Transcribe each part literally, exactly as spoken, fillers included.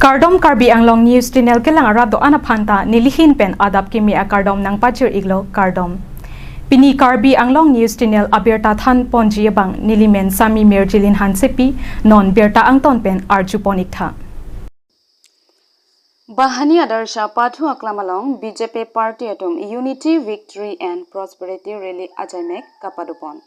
Kardom, Karbi Anglong News Channel kelang arat do-an aphan ta nelihin pen adap kimi akardom nangpajir-iklo, kardom. Pini Karbi Anglong News Channel abirta thanponji abang nelimen Sami Mirjilin Hansepi, non birta angton pen arjupon-iktha. Bahani Adarsha Pathu Aklam along B J P party atum Unity, Victory and Prosperity Rally ajaimek kapadopon.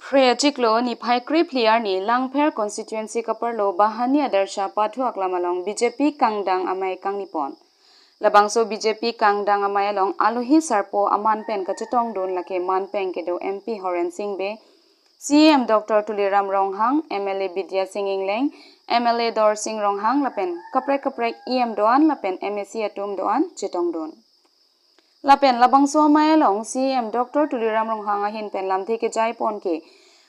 Phre achiklo niphai krephli arni Langpher constituency kaparlo Bahani Adarsha Pathu Aklam along B J P kangdang amei kangnipon. Labangso B J P kangdang amei along alohi sarpo aman pen kachetongdun lake manpeng kedo M P Horen Sing Bey, C E M Doctor Tuliram Ronghang, M L A Bidya Sing Engleng, M L A Dorsing Ronghang lapen kaprek kaprek E M do-an lapen M A C atum do-an chetongdun. Lapen labangso amei along C E M Doctor Tuliram Ronghang ahin pen lamthe kejaipon ke,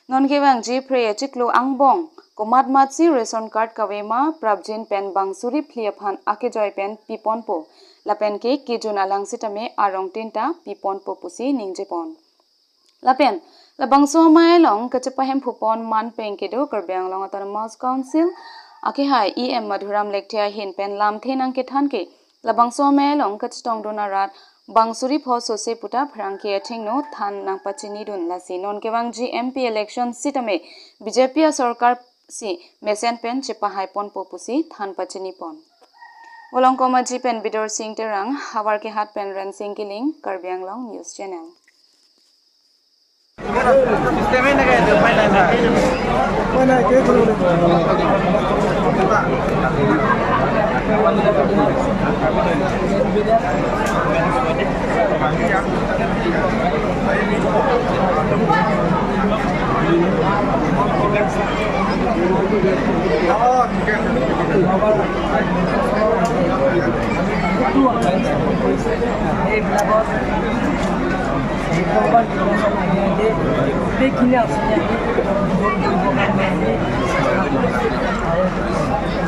non kevangji phre achiklo angbong komatmatsi ration card kave ma prapjin pen bang suri phli aphan akejoi pen piponpo, lapen ke kejun alang sitame arong tin ta piponpo pusi ningjepon. Lapen labangso amei along kachepahemphupon manpeng kedo Karbi Anglong Autonomous Council akehai E M Madhuram Lekthe ahin pen lamthe nangkethan ke, labangso amei along kachetongdun arat bang suri pho sose puta pherangke athengno than nangpachinidun, lasi non kevangji M P election sitame B J P asorkar si mesen pen chepahaiponpo pusi than pachinipon. Volongkom Aji pen Bidor Sing Terang, Havarkehat pen Rensing Killing, Karbi Anglong News Channel.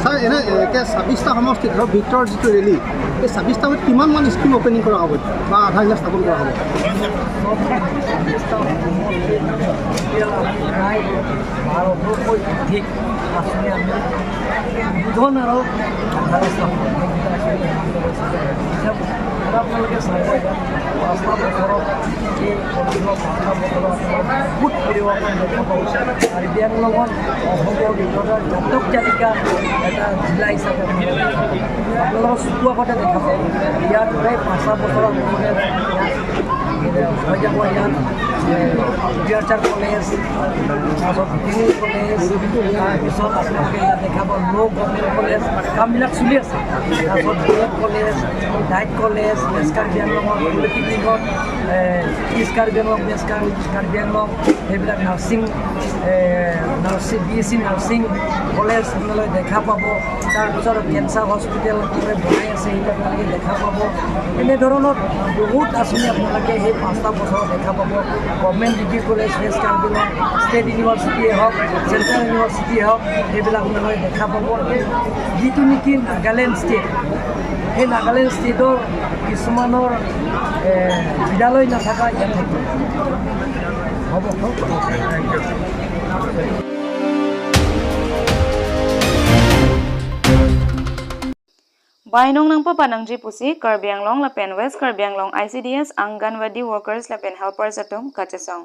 Sir, এনে, এ, কে ছাব্বিছটা সমষ্টিত ধৰক ভিক্টৰ যিটো ৰেলী, এই ছাব্বিছটা সমষ্টিত কিমান মান স্কিম অপেনিং কৰা হ'ব বা আধাৰশিলা স্থাপন কৰা হ'ব? বাৰশতকৈ অধিক আঁচনি আমি উদ্বোধন আৰু আধাৰ স্থাপন, সেইকেইটা আঁচনি আমি কৰিছোঁ। এতিয়া আপোনালোকে চাব, ইয়াত পাঁচটা বছৰত এই কভিডৰ পাঁচটা বছৰত বহুত পৰিৱৰ্তন দেখা পাব। কাৰ্বি আংলঙত অসমৰ ভিতৰতে জাতক জাতিকা এটা জিলা হিচাপে আপোনালোকে দেখা পাব। আপোনালোকৰ চকুৰ আগতে দেখা পাব। ইয়াত প্ৰায় পাঁচটা বছৰৰ আগতে ইয়াত হৈ যাব। ইয়াত, এ, এগ্ৰিকালচাৰ কলেজ, তাৰপিছত ভেটেৰিনেৰী কলেজ, তাৰপিছত আপোনালোকে ইয়াত দেখা পাব ল' গভৰ্ণমেণ্ট কলেজ, কামবিলাক চলি আছে। তাৰপিছত B Ed college, DIET college, west Karbi আংলঙৰ পলিটেকনিকত, এ, ইষ্ট কাৰ্বি আংলং, ৱেষ্ট কাৰ্বি, কাৰ্বি আংলং, সেইবিলাক নাৰ্ছিং, এ, nursing, B S C nursing college আপোনালোকে দেখা পাব। তাৰপিছত কেঞ্চাৰ হস্পিটেল কোনে বনাই আছে, সেইবিলাক আপোনালোকে দেখা পাব। এনেধৰণৰ বহুত আঁচনি আপোনালোকে সেই পাঁচটা বছৰত দেখা পাব। Government degree college, west Karbi Anglong, state ইউনিভাৰ্চিটিয়ে হওক, চেণ্ট্ৰেল ইউনিভাৰ্চিটিয়ে হওক, সেইবিলাক আপোনালোকে দেখা পাব। যিটো নেকি নাগালেণ্ড ষ্টেট, সেই নাগালেণ্ড ষ্টেটৰ কিছুমানৰ, এ, বিদ্যালয় নাথাকা ইয়াত থাকিব। হ'ব, হ'ব। Bainong nangpabat nangji pusi Karbi Anglong lapen West Karbi Anglong I C D S, Anganwadi workers lapen helpers atum kachesong.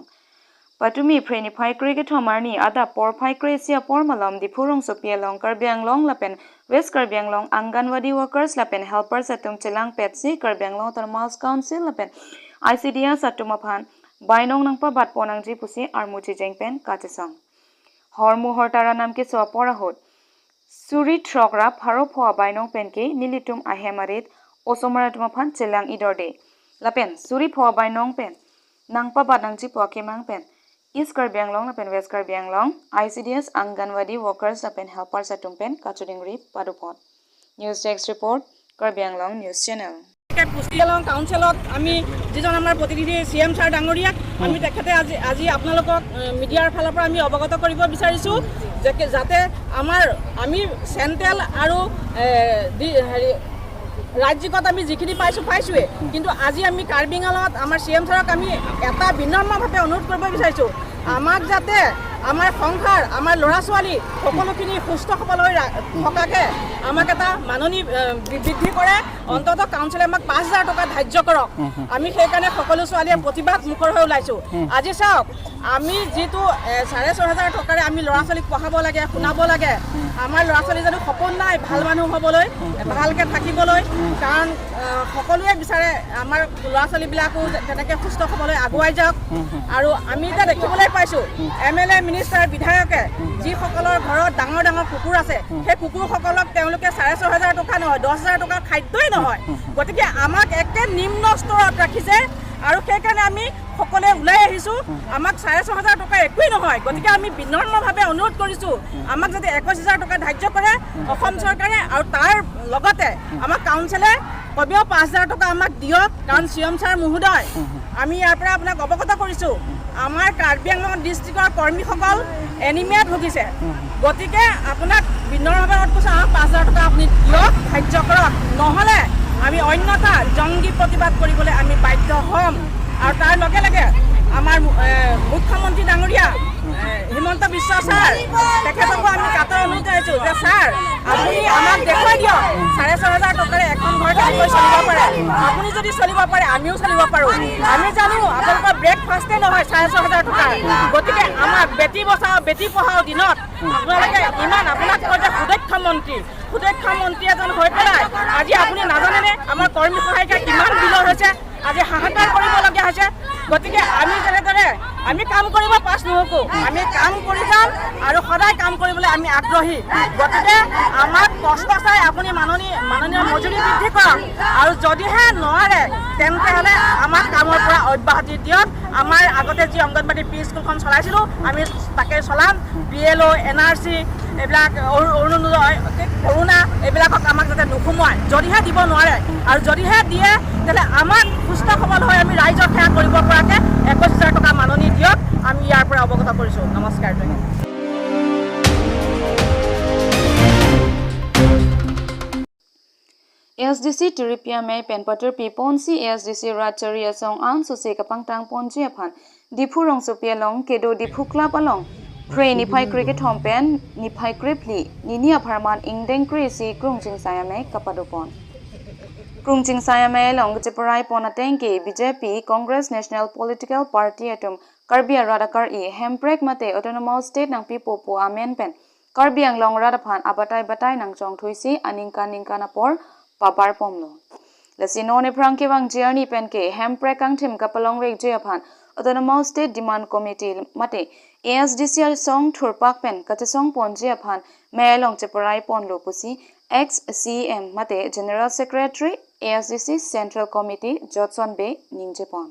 Patumi phre niphai kre kethom arni adap porphai kre isi apor malom Diphu rongsopi along Karbi Anglong lapen West Karbi Anglong Anganwadi workers lapen helpers atum chelangpetsi Karbi Anglong Autonomous Council lapen I C D S atum aphan bainong nangpabatpon nangji pusi armu chijeng pen kachesong. Hormu hortar anam keso apor ahut suri throk ra pharo pho abainong penke nelitum ahem arit osomar atum aphan chelang idorde. Lapen suri pho abainong pen nangpabat nangji pu akemang pen East Karbi Anglong lapen West Karbi Anglong I C D S, Anganwadi workers lapen helpers atum pen kachudingri padopon. News Desk Report, Karbi Anglong News Channel. পুষ্টি আলং কাউন্সিলত আমি যিজন আমাৰ প্ৰতিনিধি C M sir ডাঙৰীয়াক আমি তেখেতে আজি, আজি আপোনালোকক, এ, মিডিয়াৰ ফালৰ পৰা আমি অৱগত কৰিব বিচাৰিছোঁ যে কি, যাতে আমাৰ, আমি চেণ্ট্ৰেল আৰু, এ, দি-, হেৰি, ৰাজ্যিকত আমি যিখিনি পাইছোঁ, পাইছোঁৱেই, কিন্তু আজি আমি কাৰ্বি আংলঙত আমাৰ চি এম ছাৰক আমি এটা বিনম্ৰভাৱে অনুৰোধ কৰিব বিচাৰিছোঁ, আমাক যাতে আমাৰ সংসাৰ, আমাৰ ল'ৰা ছোৱালী সকলোখিনি সুস্থ সবল হৈ ৰা-, থকাকে আমাক এটা মাননি, এ, বি-, বৃদ্ধি কৰে। অন্ততঃ কাউন্সিলে আমাক পাঁচ হাজাৰ টকা ধাৰ্য কৰক। হুম, হুম। আমি সেইকাৰণে সকলো ছোৱালীয়ে হুম। প্ৰতিবাদ মুখৰ হৈ ওলাইছো। হুম। আজি চাওক, আমি যিটো, এ, চাৰে ছয় হাজাৰ টকাৰে আমি ল'ৰা ছোৱালীক পঢ়াব লাগে, শুনাব লাগে, হুম। আমাৰ ল'ৰা ছোৱালী জানো সপোন নাই ভাল মানুহ হ'বলৈ, হুম। ভালকে থাকিবলৈ? হুম। কাৰণ, এ, সকলোৱে বিচাৰে আমাৰ ল'ৰা ছোৱালীবিলাকো যে তেনেকে সুস্থ সবল হৈ আগুৱাই যাওক। হুম, হুম। আৰু আমি এতিয়া দেখিবলৈ পাইছো, হুম। এম এল এ, মিনিষ্টাৰ, বিধায়কে হুম। যিসকলৰ ঘৰত ডাঙৰ ডাঙৰ কুকুৰ আছে, হুম। সেই কুকুৰসকলক তেওঁলোকে চাৰে ছয় হাজাৰ টকা নহয়, দহ হাজাৰ টকাৰ খাদ্যই নহয়। হুম, হুম। গতিকে আমাক একে নিম্ন স্তৰত ৰাখিছে আৰু সেইকাৰণে আমি সকলোৱে ওলাই আহিছো। হুম। আমাক চাৰে ছয় হাজাৰ টকা একোৱেই নহয়। গতিকে আমি বিনম্ৰভাৱে অনুৰোধ কৰিছো, হুম। আমাক যাতে একৈশ হাজাৰ টকা ধাৰ্য কৰে হুম। অসম চৰকাৰে আৰু তাৰ লগতে হুম। আমাক কাউন্সিলে কমেও পাঁচ হাজাৰ টকা আমাক দিয়ক, কাৰণ চি এম ছাৰ মহোদয়, হুম, হুম। আমি ইয়াৰ পৰা আপোনাক অৱগত কৰিছো, আমাৰ কাৰ্বি আংলং ডিষ্ট্ৰিক্টৰ কৰ্মীসকল এনিমিয়াত ভুগিছে। হুম, হুম। গতিকে আপোনাক বিনম্ৰভাৱে অনুৰোধ কৰিছো, আমাক পাঁচ হাজাৰ টকা আপুনি দিয়ক, ধাৰ্য কৰক, নহ'লে আমি অন্যথা জংগী প্ৰতিবাদ কৰিবলৈ আমি বাধ্য হ'ম। আৰু তাৰ লগে লগে আমাৰ, এ, মুখ্যমন্ত্ৰী ডাঙৰীয়া, এ, হিমন্ত বিশ্ব ছাৰ, তেখেতকো আমি কাতৰ অনুৰোধ জনাইছো যে ছাৰ, আপুনি আমাক দেখুৱাই দিয়ক, চাৰে ছয় হাজাৰ টকাৰে এখন ঘৰ কেনেকৈ চলিব পাৰে। আপুনি যদি চলিব পাৰে, আমিও চলিব পাৰো। আমি জানো আপোনালোকৰ ব্ৰেকফাষ্টে নহয় চাৰে ছয় হাজাৰ টকা। গতিকে আমাক বেটি বচাও, বেটি পঢ়াও দিনত আপোনালোকে ইমান, আপোনাক কয় যে সুদক্ষ মন্ত্ৰী, সুদক্ষ মন্ত্ৰী এজন হৈ পেলাই আজি আপুনি নাজানেনে আমাৰ কৰ্মী সহায়িকা কিমান বিলৰ হৈছে? আজি হাহাকাৰ কৰিবলগীয়া হৈছে। গতিকে আমি যেনেদৰে আমি কাম কৰিব পাছ নুহুকো, আমি কাম কৰি যাম আৰু সদায় কাম কৰিবলৈ আমি আগ্ৰহী। গতিকে আমাক কষ্ট চাই আপুনি মাননীয়, মাননীয় মজুৰি বৃদ্ধি কৰক আৰু যদিহে নোৱাৰে তেন্তে হ'লে আমাক কামৰ পৰা অব্যাহতি দিয়ক। আমাৰ আগতে যি অংগনবাদী প্ৰি স্কুলখন চলাইছিলো আমি তাকে চলাম। বি এল অ', এন আৰ চি, এইবিলাক অৰু-, অৰুণোদয়, কি, কৰুণা, এইবিলাকক আমাক যাতে নোসোমোৱায়। যদিহে দিব নোৱাৰে আৰু যদিহে দিয়ে, তেতিয়াহ'লে আমাক সুস্থ সবল হৈ আমি ৰাইজৰ সেৱা কৰিব পৰাকে একৈশ হাজাৰ টকা মাননি দিয়ক। আমি ইয়াৰ পৰা অৱগত কৰিছো। নমস্কাৰ। A S D C Tiripi Amei pen patirpi ponsi A S D C rat chari asong an sose kapangtang ponji aphan Diphu rongsopi along kedo Diphu Club along Phre niphai kre kethom pen niphai kre phli nini apharman ingdeng kre isi Krung Chingsai Amei kapado pon. Krung Chingsai Amei along kacheparai pon ateng ke B J P, Congress, National Political Party atum Karbi arat akar-i Hemprek mate Autonomous State nangpipo pu amen pen Karbi Anglong rat aphan abatai batai nangchongthuisi aningkan ningkan apor pabar pomlo. Lasi non ephrang kevangji arni pen ke Hemprek kangthim kapalongvekji aphan Autonomous State Demand Committee mate A S D C asong thurpak pen kachesong ponji aphan mei along cheparai ponlo pusi ex C E M mate General Secretary A S D C Central Committee Jotson Bey ningje pon.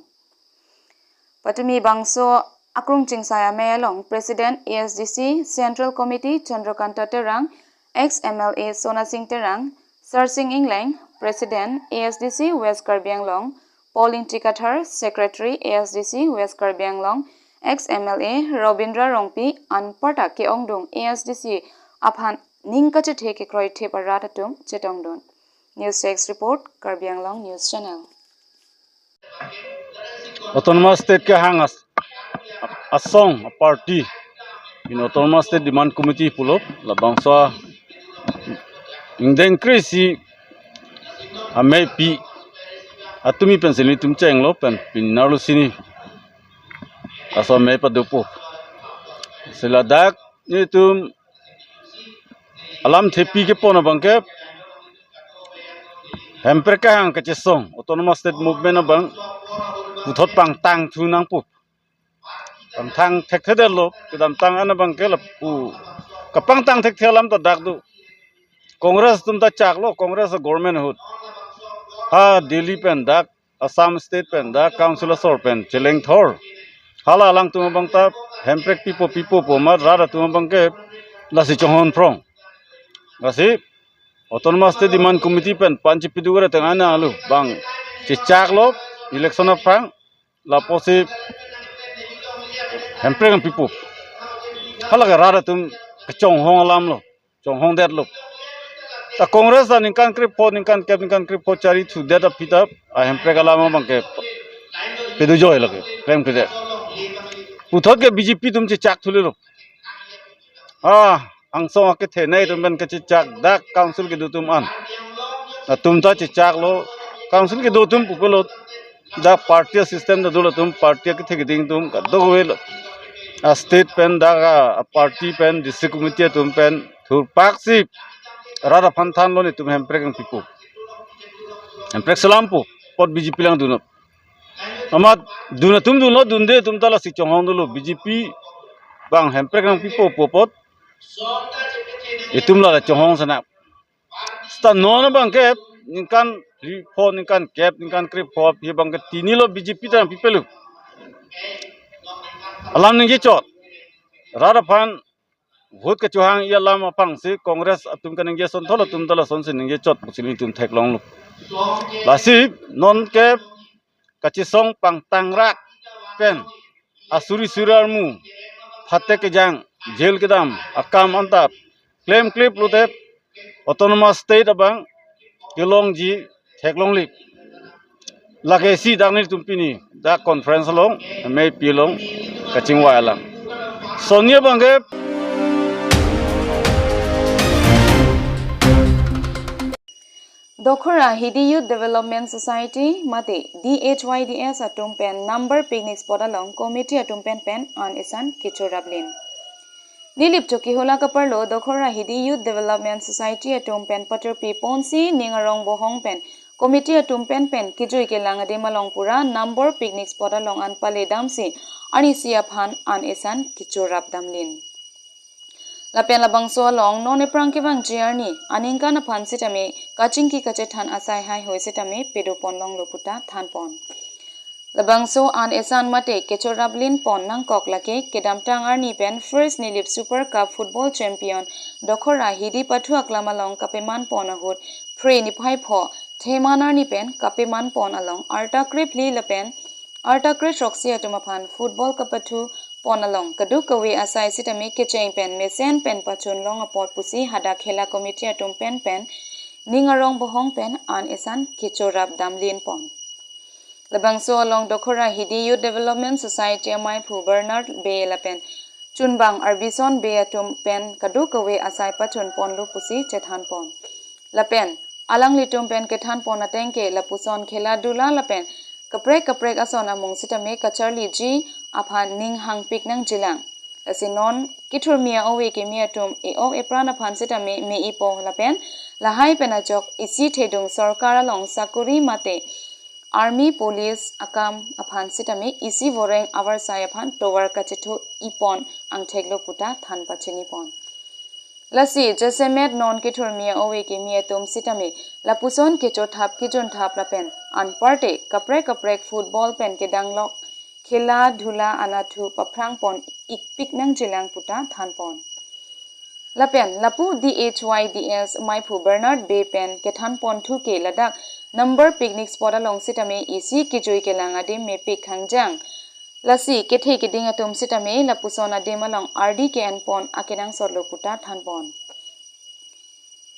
Patumi bangso akrung chingsai amei along President A S D C Central Committee Chandrakanta Terang, ex M L A Sona Singh Terang, Sarsing Ingleng, President A S D C West Karbi Anglong, Paul Ingti Kathar, Secretary A S D C West Karbi Anglong, ex M L A Robindra Rongpi, anparta ke-ongdung A S D C aphan ning kachethe kekroithip arat atum chetongdun. News Desk Report, Karbi Anglong News Channel. Autonomous State kehang as-, asong, a party in Autonomous State Demand Committee pulo, labangso ingdeng kre isi ameipi atumi pen si nelitum chenglo pen pini arlo si ni laso amei padopo. Si ladak nelitum alam thepi kepon abang ke Hemprek kehang kachesong Autonomous State Movement abang puthot pangtang thu nangpo. Pangtang thekthedetlo, kedamtang an abang ke lapu kapangtang thekthe alam ta dak do. Congress atum ta chaklo, Congress government ahut. Ha Delhi pen dak, Assam State pen dak, Council asor pen chelengthor. Hala alangtum abang ta Hemprek pipo pipo pu amat rat atum abang ke lasi chonghon phrong. Lasi Autonomous State Demand Committee pen panchi pidu gore teng ana alu bang chechaklo election aphrang lapusi Hemprek nangpipo. Hala ke rat atum kachonghong alamlo, chonghongdetlo. Ta Congress ta ningkan krepho, ningkan kep, ningkan krepho chari thudet aphi ta a Hemprek alam abang ke pedujoi lake, klemkledet. Puthot ke B J P atum chechak thulelo. ah, angsong akethenei atum pen kachechak dak council kedo atum an. Atum ta chechaklo, council kedo atum pupulo, dak party system ta dolo atum, party akethe keding atum kadokavelo. A state pen dak a, a party pen, district committee atum pen thurpaksi rat aphan thanlo, netum Hemprek nangpipo, Hemprek selampo, apot B J P lang dunnon. Amat dun atum dunlo, dunde atum ta lasi chonghong dolo, B J P abang Hemprek nangpipo pu apot itum la chonghong sana. Seta non abangke ningkan krepho, ningkan kep, ningkan krepho, hi abangke tinilo B J P ta nangpipelo. Alam ningje chot. Rat aphan vote kachohang-i alam apangsi Congress atum kaningje asonthot atum ta lasonsi ningje chot pusi nelitum theklonglo. Lasi nonke kachesong pangtangrak pen asuri suri armu, phatek kejang, jail kedam, akam anta klemklip lote autonomous state abang kelongji theklongle. Lake isi dak nelitum pini dak conference along, M A P along kachingvai alam. Sonni abangke Dokhora Hidi Youth Development Society mate D H Y D S atum pen Number Picnic Spot along committee atum pen pen an esan kechoraplin. Nilip Chokihola kaparlo Dokhora Hidi Youth Development Society atum pen paterpi ponsi ning arong bohong pen committee atum pen pen kejui kelang adim along pura Number Picnic Spot along an pale damsi arnisi aphan an esan kechorap damlin. Lapen labangso along non ephrang kevangji arni aningkan aphan sitame kachingki kachethan asai haihui sitame pedopon longlo puta thanpon. Labangso an esan mate kechoraplin pon nangkok lake kedamtang arni pen First Nilip Super Cup Football Champion Dokhora Hidi Pathu Aklam along kapeman pon ahut Phre niphai pho Theman arni pen kapeman pon along arta krephli lapen arta kre throksi atum aphan football kapathu pon along kadokave asai sitame kecheng pen mesen pen pachun long apot pusi hadak khela committee atum pen pen ning arong bohong pen an esan kechorap damlin pon. Labangso along Dokhora Hidi Youth Development Society amaiphu Bernard Bey lapen chunbang Arbison Bey atum pen kadokave asai pachun ponlo pusi chethan pon. Lapen alanglitum pen kethan pon ateng ke lapuson khela dhula lapen kaprek kaprek ason amung sitame kacharliji aphan ning hangpik nangjilang. Lasi non kethurmi a-ove kimi atum e-ok epran aphan sitame me-ipo lapen lahai pen ajok isi thedung sorkar along sakori mate army police akam aphan sitame isi voreng avarsai aphan tovar kachetho-i pon angtheklo puta than pachini pon. Lasi jasemet non kethurmi a-ove kimi atum sitame lapuson kechothap kejunthap lapen anparte kaprek kaprek football pen kedanglok khela dhula anatthu paphrang pon ikpik nangjilang puta than pon. Lapen lapu D H Y D S maiphu Bernard Bey pen kethan pon thu ke ladak Number Picnic Spot along sitame isi kejui kelang adim mepik hangjang. Lasi kethe keding atum sitame lapuson adim along ardi ke-en pon akenangsotlo puta than pon.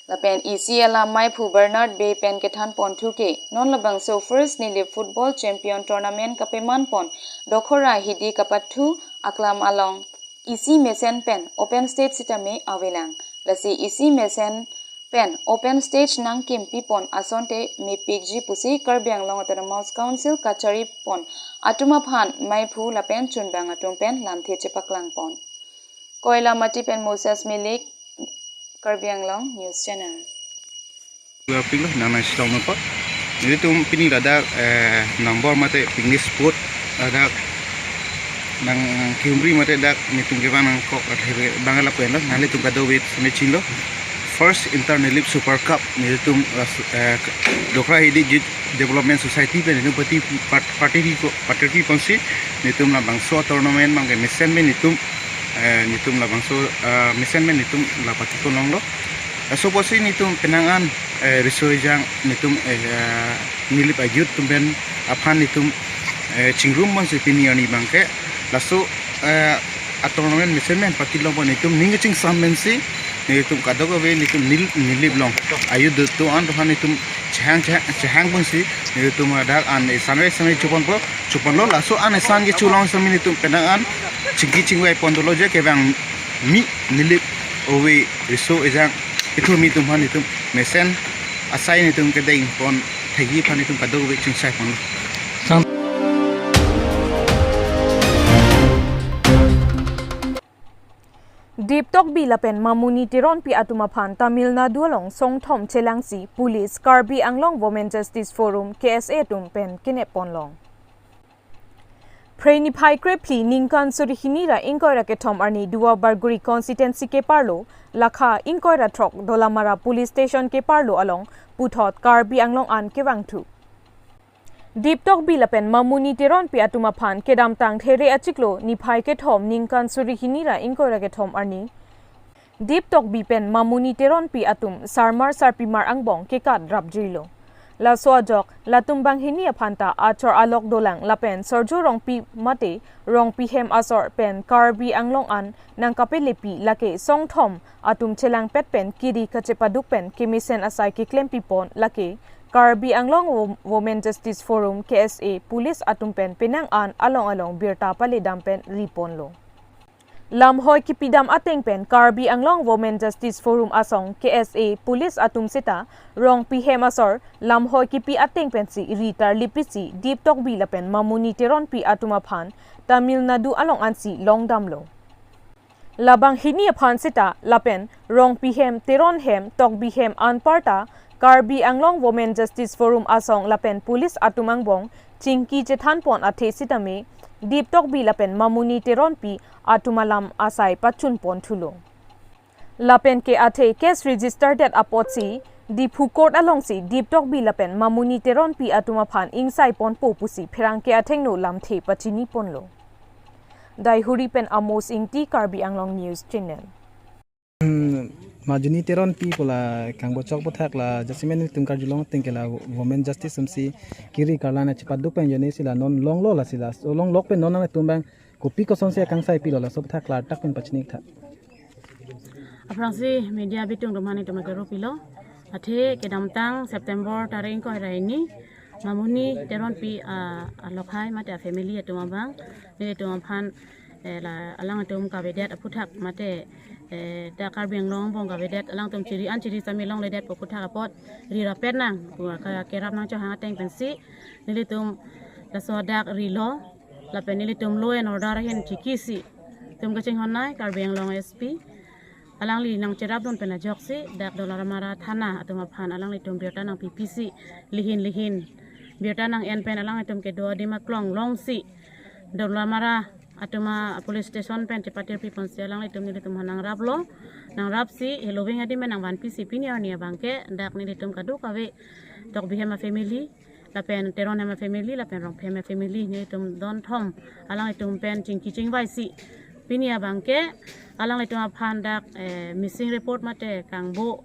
Lapen isi alam maiphu Bernard Bey pen kethan pon thu ke non labangso First Nilip Football Champion Tournament kapeman pon Dokhora Hidi kapathu aklam along isi mesen pen open stage sitame avelang. Lasi isi mesen pen open stage nangkimpi pon asonte mepikji pusi Karbi Anglong Autonomous Council kachari pon atum aphan maiphu lapen chunbang atum pen lamthe chepaklang pon. Koilamati pen Moses Milik, Karbi Anglong News Channel. Pilo nang nang sitong nopo. Nelitum pini ladak eh, number mate picnic spot ladak nang kiumri mate dak nelitum kevang nangkok athe bang lapu-enlo nanglitum kadokave sitame chinilo. First Inter Nilip Super Cup nelitum eh, Dokhora Hidi Youth Development Society pen nelitum party party party ponsi nelitum labangso tournament abangke mesen pen nelitum eh, nelitum labangso eh, mesen pen nelitum la party pon longlo. Laso apotsi nelitum penang an eh, riso ejang nelitum eh, Nilip a-youth atum pen aphan nelitum eh, chingrum ponsi pini arni abangke laso eh, a-tournament mesen pen party long pon nelitum ning kachingsam pensi nelitum kadokave nelitum Nil Nilip along a-youth do-an aphan nelitum chehang chehang chehang ponsi nelitum ladak an esan esan choponpo choponlo. Laso an esan kecholong sitame nelitum penang an chingki chingvai pon dolo je kevang mi Nilip Ove riso ejang ithum itumphan itum mesen asai nitum kedeng pon thegi phan itum kadokave chingsaipon. Dip Tokbi lapen Mamuni Teronpi atum aphan Tamil Nadu along songthom chelangsi police Karbi Anglong Women Justice Forum, K S A atum pen kenep ponlong. Phre niphai krephli ningkan suri hini ra ingkoi ra kethom arni Duar Bagori constituency keparlo, lakha ingkoi ra throk Dolamara police station keparlo along puthot Karbi Anglong an kevangthu. Dip Tokbi lapen Mamuni Teronpi atum aphan kedamtang There achiklo niphai kethom ningkan suri hini ra ingkoi ra kethom arni Dip Tokbi pen Mamuni Teronpi atum sarmar sarpimar angbong kekat rapjirlo. Laso ajok latum banghini aphan ta achor alok dolang lapen Sorjo Rongpi mate Rongpi hem asor pen Karbi Anglong an nangkapelepi lake songthom atum chelangpet pen kiri kachepaduk pen kemesen asai keklempipon lake Karbi Anglong Wo-, Women Justice Forum, K S A, police atum pen penang an along along birta paledam pen riponlo. Lamhoi kipidam ateng pen Karbi Anglong Women Justice Forum asong, K S A, police atum seta Rongpi hem asor lamhoi kipi ateng pensi ri tarlipisi Dip Tokbi lapen Mamuni Teronpi atum aphan Tamil Nadu along ansi longdamlo. Labang hini aphan seta lapen Rongpi hem, Teron hem, Tokbi hem anparta Karbi Anglong Women Justice Forum asong lapen police atum angbong chingki chethanpon athe sitame Dip Tokbi lapen Mamuni Teronpi atum alam asai pachunponthulo. Lapen ke athe case register det apotsi Diphu Court alongsi Dip Tokbi lapen Mamuni Teronpi atum aphan ingsaiponpo pusi pherangke athengno lamthe pachiniponlo. Daihuri pen Amos Ingti, Karbi Anglong News Channel. Hmm, Mamuni Teronpi pu la kangbochok aphuthak la jasemet nelitum karjulong ateng ke la Women Justice atumsi kiri karlan achipaduk pen jone si la non longlo la si la, so longlok pen non nangtum abang kopi kosonsi akangsaipilo, laso aphuthak klardak pen pachini tha. Aphrangsi media bitung atum aphan itum akero pilo. Athe kedamtang September tarik ingkoi ra hini Mamuni Teronpi, ah, alokhai mate a family atum abang nelitum aphan, eh, la alangtum kavedet aphuthak mate, eh, dak Karbi Anglong angbong kavedet alangtum chiri an chiri sami longledet pu aphuthak apot ri rapet nang pu ka kerap nangchohang ateng pensi nelitum laso dak rilo lapen nelitum law and order ahin chikisi itum kachinghon nai Karbi Anglong S P alangli nangcherapdun pen ajoksi dak Dolamara thana atum aphan alanglitum birta nangpipisi lihin lihin birta nang-en pen alanglitum kedo adim aklong longsi Dolamara atum a police station pen chepatirpiponsi alanglitum nelitum aphan nangraplo. Nangrapsi heloving adim pen nangvanpisi pini arni abangke dak nelitum kadokave Tokbi hem a family lapen Teron hem a family lapen Rongpi hem a family nelitum donthom alanglitum pen chingki chingvaisi pini abangke alanglitum aphan dak, eh, missing report mate kangbo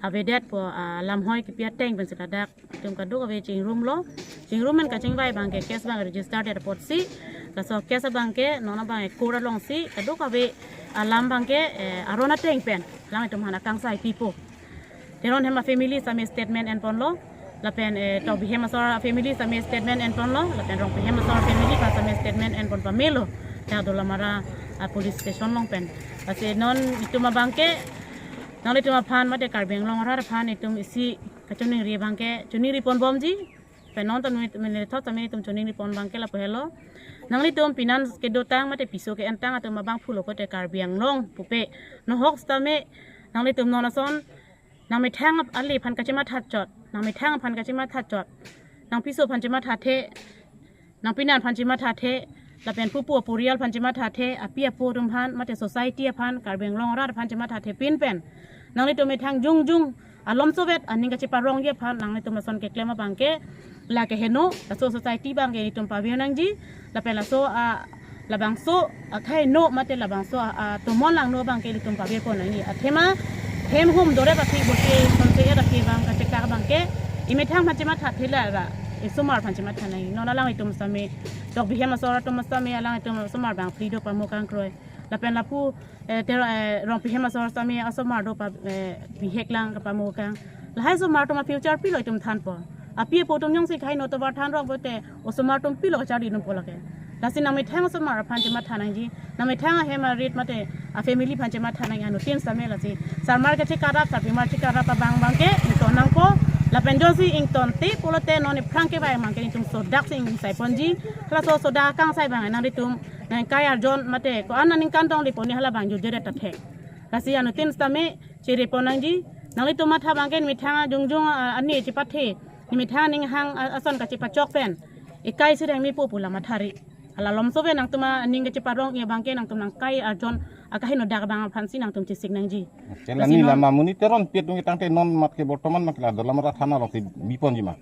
avedet pu, ah, lamhoi kipi ateng pensi ladak itum kadokave chingrumlo. Chingrum pen kachingvai abangke case abang register det apotsi laso case abangke non abang court alongsi kadokave alam abangke, eh, aron ateng pen alanglitum aphan akangsaipipo. Teron hem a family sami statement enponlo lapen, eh, Tokbi hem asor a family sami statement enponlo lapen Rongpi hem asor a family pa sami statement enpon pamelo dak Dolamara, ah, police station along pen. Lasi non itum abangke nanglitum aphan mate Karbi Anglong arat aphan itum isi kachiningri abangke chiningripon bomji. Pen non ta nui mene thot sami itum chiningripon abangke lapu helo. Nanglitum pinan kedotang mate piso ke-entang atum abang pulo kote Karbi Anglong pupe. Nohok sitame nanglitum non ason nangmethang ap-, ale aphan kachematha chot, nangmethang aphan kachematha chot, nangpiso aphan chemathathe, nangpinan aphan chemathathe, lapen pupu apurial aphan chemathathe, api apo atum aphan, mate society aphan, Karbi Anglong arat aphan chemathathe pin pen nanglitum methang jongjong alomsovet aning kacheparongji aphan nanglitum ason keklem abangke lake heno, laso society abangke itum pavir nangji, lapen laso, ah, labangso akhai no mate labangso, ah, ah, tomon langno abangke ilitum pavirpon nangji. Athema hem hum dore aphi bote sonse ya aphi abang kachekak abangke imethang aphan chemathathe la ra isomar aphan chematha nangji. Non alanglitum sami Tokbi hem asor atum sami alanglitum somar abang phli do pamokang kroi. Lapen lapu, eh, Ter-, eh, Rongpi hem asor sami asomar do pa, eh, bihek lang kapamokang. Lahai somar atum a future pilo itum thanpo. Api apo atum jongsi khai no tovar thanrok bote osomar atum pilo kacharli numpo lake. Lasi nangmethang asomar aphan chematha nangji, nangmethang ahem arit mate a family aphan chematha nangji, anuttin sitame lasi sarmar kachekarap, sarpimar chekarap abang abangke ington nangpo. Lapen jongsi ingtonte pulote non aphrang kevai abangke nelitum sodak si ingsai ponji. Halaso sodak akangsai abang nanglitum nangkai arjon mate ko-an aningkan tong liponi hala abang jutje det ta thek. Lasi anuttin sitame chere pon nangji. Nanglitum matha abangke nemethang jongjong, ah, ani chepathe, nemethang aning hang, ah, ason kachepachok pen ekai sireng mepo pu la mathari. Hala lomso pen nangtum aning kacheparong-i abangke nangtum nangkai arjon akaheno dak abang aphansi nangtum chesik nangji. Oke, lasi lani non lama monit teron pit nung tangte non mat ke bortoman mat ke la Dolamara thana alongsi bi ponji ma?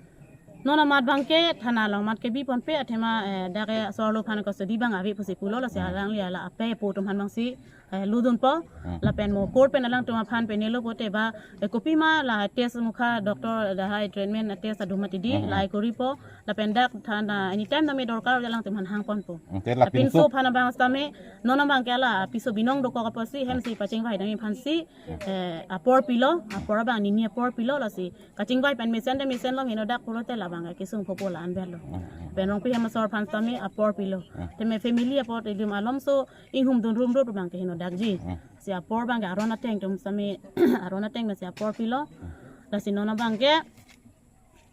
Non amat abangke thana along mat ke bi ponpe, athema, eh, dak ke sorlo aphan kosodi abang ave pusi pulo, lasi Hmm. alangli hala ape apo atum aphan abangsi, eh, ludunpo. Hmm. Lapen mo court pen alangtum aphan penelo pote ba, eh, kopima la test mukha doctor lahai treatment test adum mati di, Hmm. lahai koripo. Lapen dak thana anytime name dorkar alangtum aphan hang ponpo. Hmm, te la Lapinso pinso aphan abang sitame, non abangke hala piso binong dokok apotsi, hemsi pachingvai dam aphansi, Hmm. eh, apor pilo, apor abang nini apor pilo lasi. Kachingvai pen mesen te mesenlo, heno dak pulote la abang kesung phopo la anberlo. Hmm, hmm. Pen Rongpi hem asor aphan sitame apor pilo. Hmm. Teme family apot idim alomso inghumdun rumrut abangke heno dakji. Hmm. Si apor abangke aron ateng atum sitame, aron ateng masi apor pilo. Hmm. Lasi non abangke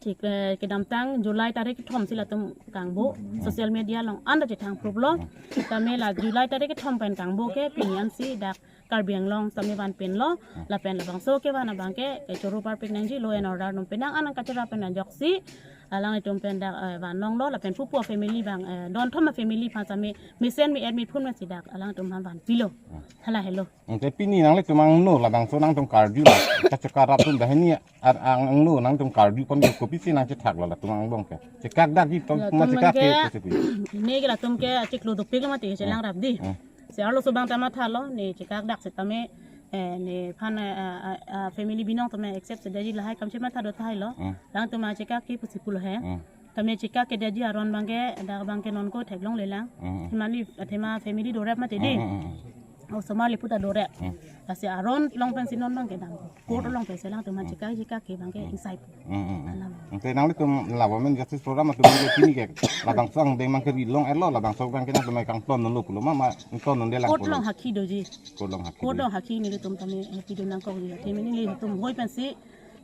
thik, eh, kedamtang July tarik kethom si latum kangbo, Hmm. social media along anda chethang proof lo. Hmm. Tame la July tarik kethom pen kangbo ke pini ansi dak Karbi Anglong sitame vanpinlo, Hmm. lapen labangso kevan abangke, eh, choro parpik nangji, law and order atum penang anang kachera pen ajoksi, alanglitum pen dak, eh, vanlonglo, lapen pupu family abang, eh, don thom family aphan sitame mesen me-et mephun masi dak alangtum aphan vanpilo. Hmm. Hala helo. Oke, pini nanglitum angno labangso nangtum karju la kachekarap atum banghini ar angno nangtum karju pon kopisi nangchethaklo latum angbong ke? Chekak dakji atum Latum ma chekak ke abangke, pusi pi? Ne ke latum ke achiklo dopik lo mati Hmm. chelang rap di. Hmm. Si arloso abang ta mathalo, ne chekak dak sitame, eh, nephan, eh, ah, ah, ah, family binong atum accept si daji lahai kam chematha do tahai lo. Hmm. Alangtum achekak ke pusi pulo he. Hmm. Tame chekak ke daji aron abangke, dak abangke non ko theklonglelang. Hmm. Athema li, athema family dorep mati di. Hmm, hmm, hmm. Osomar le puta dorep. Hmm. Lasi aron along pensi non abangke dam. Court Hmm. along pensi alangtum Hmm. chekak chekak ke abangke Hmm. ingsai. Hmm, hmm, hmm. Alam. Ante nanglitum la Women Justice Forum atum ke pini ke labangso angdeng abangke rilong etlo, labangso abangke nangtum kangton dunlo pulo ma, ma ington dunde lang Court pulo? Along hakhi doji. Court along hakhi Court doji. Along hakhi nelitum tame, eh, pidun nangkokji. Athema nelitum hoi pensi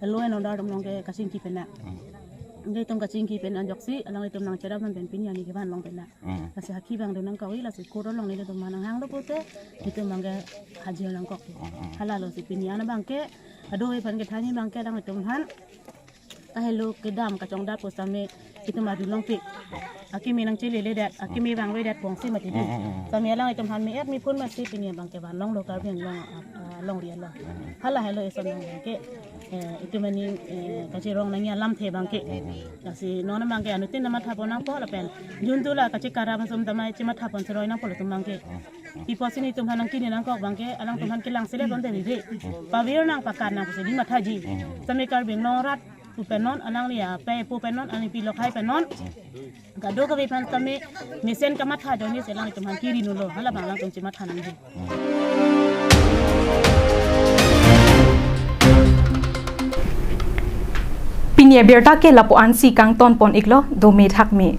law and order atum along ke kachingki pena. Hmm. Nelitum kachingki pena ajoksi alanglitum nangcherap man pen pini ani kevan long pena. Hmm. Lasi hakhi abang dun nangkokji, lasi court along nelitum aphan nanghanglo pote, nelitum abangke hajir nangkok. Hmm, hmm. Halalo si pini an abangke, ado aphan kethanji abangke alanglitum aphan kahelo kedam kachongdat pusitame itum adu longpik. Akimi nangchelele det, akimi vangve det pongsi mati di. Hmm, hmm, hmm. Sitame alanglitum aphan me-et mephun masi pini abangke vanlonglo Karbi Anglong, ah, ah, longri along. Hmm. Hala helo ison abangke, eh, itum ani, eh, kachirong nangji alamthe abangke. Hmm, hmm. Lasi non abangke anuttin ta matha pon nangpo lapen juntu la kachekarap atum tame chematha pon seroi nangpo latum abangke. Hmm. Pi apotsi nelitum aphan nangkini nangkok abangke, alangtum aphan kelang selet on deri de. Pavir nang pakan nang pusi di mathaji. Sitame Karbi Anglong arat pu pen non, alangli ape apo pen non, alangli pi lokhai pen non. Kadokave aphan sitame mesen kamatha ajoine si alanglitum aphan kiri nulo, hala abang alangtum chematha nangji. Pini abirta ke lapu-an si kangton pon iklo, dome thakme.